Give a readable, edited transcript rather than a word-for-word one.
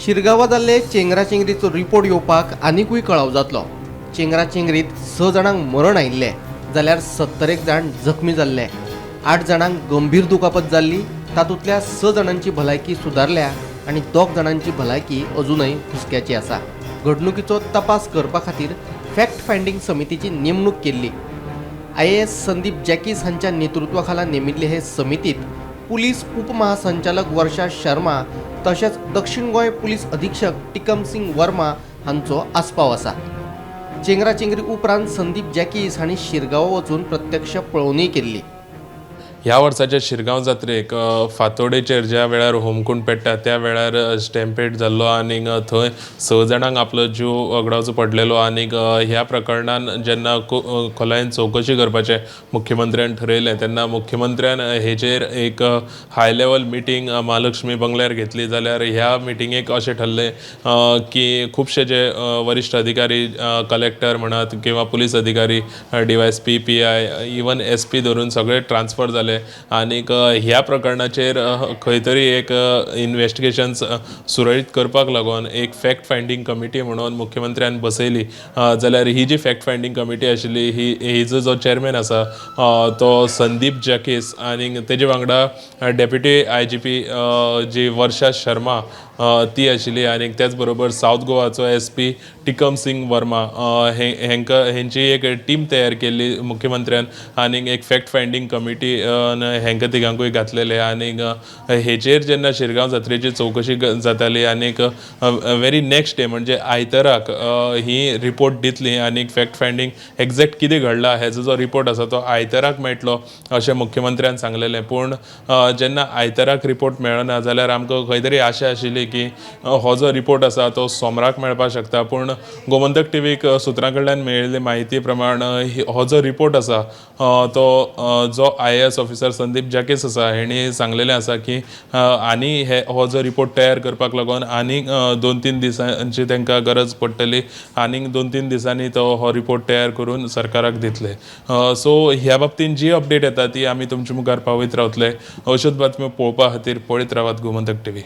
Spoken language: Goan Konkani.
शिरगांवां जाल्ले चेंगराचेंगरीचो रिपोर्ट येवपाक आनिकूय कळाव जातलो. चेंगराचेंगरीत 6 जाणांक मरण आयिल्लें जाल्यार 71 जाण जखमी जाल्ले. 8 जाणांक गंभीर दुखापत जाल्ली. तातूंतल्या 6 जाणांची भलायकी सुदारल्या आनी 2 जाणांची भलायकी अजूनय हुस्क्याची आसा. घडणुकीचो तपास करपा खातीर फॅक्ट फायंडींग समितीची नेमणूक केल्ली. IAS Sandeep जॅकीस हांच्या नेतृत्वाखाला नेमिल्ले हे समितीत पुलीस उपमहासंचालक वर्षा शर्मा तशेंच दक्षिण गोंय पुलीस अधीक्षक टिकम सिंग वर्मा हांचो आस्पाव आसा. चेंगराचेंगरी उपरांत संदीप जॅकीस हांणी शिरगांव वचून प्रत्यक्ष पळोवणी केल्ली. ह्या वर्साच्या शिरगांव जात्रेक फांतोडेचेर ज्या वेळार होमकूंड पेट्टा त्या वेळार स्टॅम्पेड जाल्लो आनीक थंय 6 जाणांक आपलो जीव वगडावचो पडलेलो. आनीक ह्या प्रकरणान जेन्ना खोलायेन चवकशी करपाचें मुख्यमंत्र्यान ठरयलें तेन्ना मुख्यमंत्र्यान हेचेर एक हाय लेवल मिटींग महालक्ष्मी बंगल्यार घेतली. जाल्यार ह्या मिटिंगेक अशें ठरलें की खुबशे जे वरिश्ठ अधिकारी, कलेक्टर म्हणात किंवा पुलीस अधिकारी, DYSP, PI, even SP धरून सगळे ट्रान्सफर जाले. आनीक ह्या प्रकरणाचेर खंय तरी एक इन्वेस्टिगेशन सुरळीत करपाक लागून एक फॅक्ट फायंडींग कमिटी म्हणून मुख्यमंत्र्यान बसयली. जाल्यार ही जी फॅक्ट फायंडींग कमिटी आशिल्ली ही हिजो जो चॅरमॅन आसा तो संदीप जॅकीस आनीक तेजे वांगडा डेप्युटी IGP जी वर्षा शर्मा ती आशिल्ली. आनीक त्याच बरोबर south गोवाचो SP Tikam Singh Verma हेंकां हेंची एक टीम तयार केल्ली मुख्यमंत्र्यान आनीक एक फॅक्ट फायंडींग कमिटी हेंकां तिगांकूय घातलेले. आनीक हेचेर जेन्ना शिरगांव जात्रेची चवकशी जाताली आनीक व्हेरी नेक्स्ट डे म्हणजे आयताराक ही रिपोर्ट दितली आनीक फॅक्ट फायंडींग एग्जॅक्ट कितें घडलां हेजो जो रिपोर्ट आसा तो आयताराक मेळटलो अशें मुख्यमंत्र्यान सांगलेलें. पूण जेन्ना आयताराक रिपोर्ट मेळना जाल्यार आमकां खंय तरी आशा आशिल्ली की हो जो रिपोर्ट आसा तो सोमाराक मेळपाक शकता. पूण गोमंतक टीव्हीक सुत्रां कडल्यान मेळिल्ले म्हायती प्रमाण हो जो रिपोर्ट आसा तो जो IAS officer Sandeep जॅकीस आसा हेणी सांगलेलें आसा की आनी हे हो जो रिपोर्ट तयार करपाक लागून आनीक 2-3 दिसांची तांकां गरज पडटली. आनीक 2-3 दिसांनी तो हो रिपोर्ट तयार करून सरकाराक दितले. सो ह्या बाबतीन जी अपडेट येता ती आमी तुमच्या मुखार पावयत रावतले. अश्योच बातम्यो पळोवपा खातीर पळयत रावात गोमंतक टीव्ही.